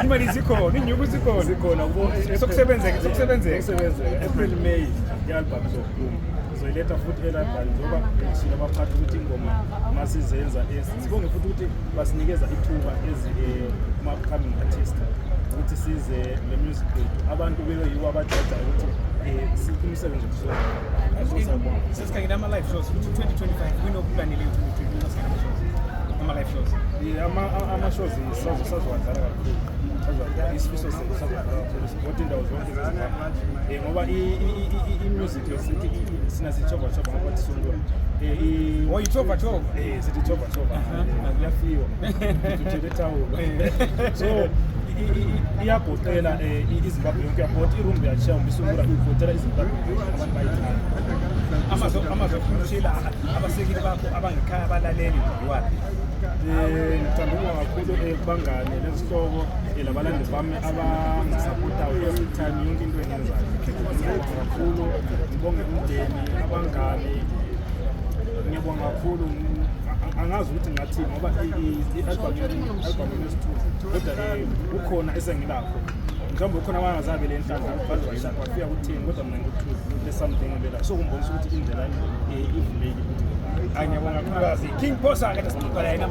Imali zikhona, inyuku zikhona. Zikhona kubo. Sokusebenzeka, sokusebenzeka. Sokusebenzeka. April, May i-album izophuma. Sizoyiletha futhi e-library njengoba ngishilo abaphathi ukuthi ingoma masizenza, sibonge futhi ukuthi basinikeza ithuba kuma-upcoming artist ukuthi size le music yethu, abantu bebe yibo abajajayo ukuthi umsebenzi kusuka. Sesikhangele ama-live shows ukuthi 2025 kunokulanele 2025 ama-live shows. Yeah, ama-shows sazowadlala kakhulu, sazowadlala, isifiso sethu sazowadlala kakhulu, sibhode indawo zonke zeZimbabwe, ngoba i-music sithi sina sithova thova ngoba tisungula. Oh, yithova thova. Sithi thova thova, kuyafiwa, uthele ethawulo, so iyagoqela iZimbabwe yonke, uyabhoda irumbi, yashiya umbisungula, igoqela iZimbabwe, abantu bayithanda. Amazwi okushila abasekeli bakho abangekhaya, abalaleli, iwaphi? Ngithanda ukubonga kakhulu kubangane nezihloko, labalandeli bami abangisapotayo every time, yonke into engiyenzayo. Ngiyabonga kakhulu, ngibonge umndeni, abangani, ngiyabonga kakhulu. Angazi ukuthi ngathini ngoba i-album yesithu, kodwa kukhona esengilakho, mhlawumbe kukhona abangazabe le nhlanhla baze bafika ku-10, kodwa mina ngiku-2 le-something ngibela, so kumbonisa ukuthi indlela ivulekile ukuthi Hayi, ngiyabonga kakhulukazi, King Phosa, kade sixoxa la yena.